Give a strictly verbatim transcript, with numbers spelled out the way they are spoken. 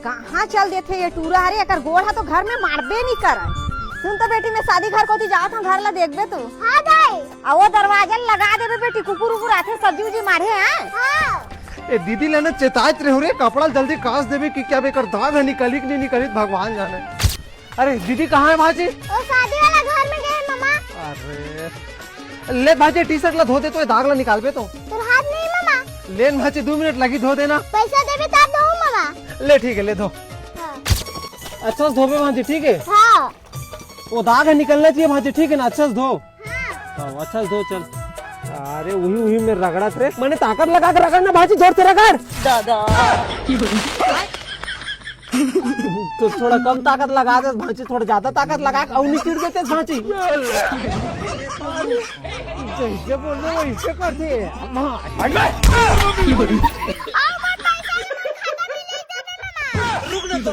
कहाँ चल देथे ये टूरा? अरे, एकर गोड़ ह तो घर में मारबे नहीं करय। सुन तो बेटी, मैं शादी घर कोती जात हूँ, घर ला देखबे तू। हाँ दाई। आ वो दरवाजा लगा देबे बेटी, कुकुर उकुर आथे, सब्जी उब्जी मारे हैं। हाँ। ए दीदी ले ना चेताइत रहो रे, कपड़ा जल्दी कास देबे कि क्या एकर दाग ह निकली कि नहीं निकली, भगवान जाने। अरे दीदी, कहाँ है भांची? ओ शादी वाला घर में गए मामा। अरे ले भांची, टी शर्ट ला धो दे तो ये दाग ला निकालबे तो। तोर हाथ नहीं मामा। ले न भांची, दो मिनट लगी धो देना। पैसा देबे तब दो मामा। ले ठीक है, ले धो। हाँ। अच्छा से धोबे भांची, ठीक है? हाँ। वो दाग ह निकलना चाहिए भांची, ठीक है ना? अच्छा से धो। हाँ। हाँ, अच्छा से धो, चल। अरे उही उही में रगड़त रे, मैंने ताकत लगा के रगड़ ना भांची, जोर से रगड़। दादा। तो थोड़ा कम ताकत लगा दे भांची, थोड़ा ज्यादा ताकत लगा के अउ निचोड़ देते भांची। जैसे बोल रहे वैसे करते। रुक ना तो।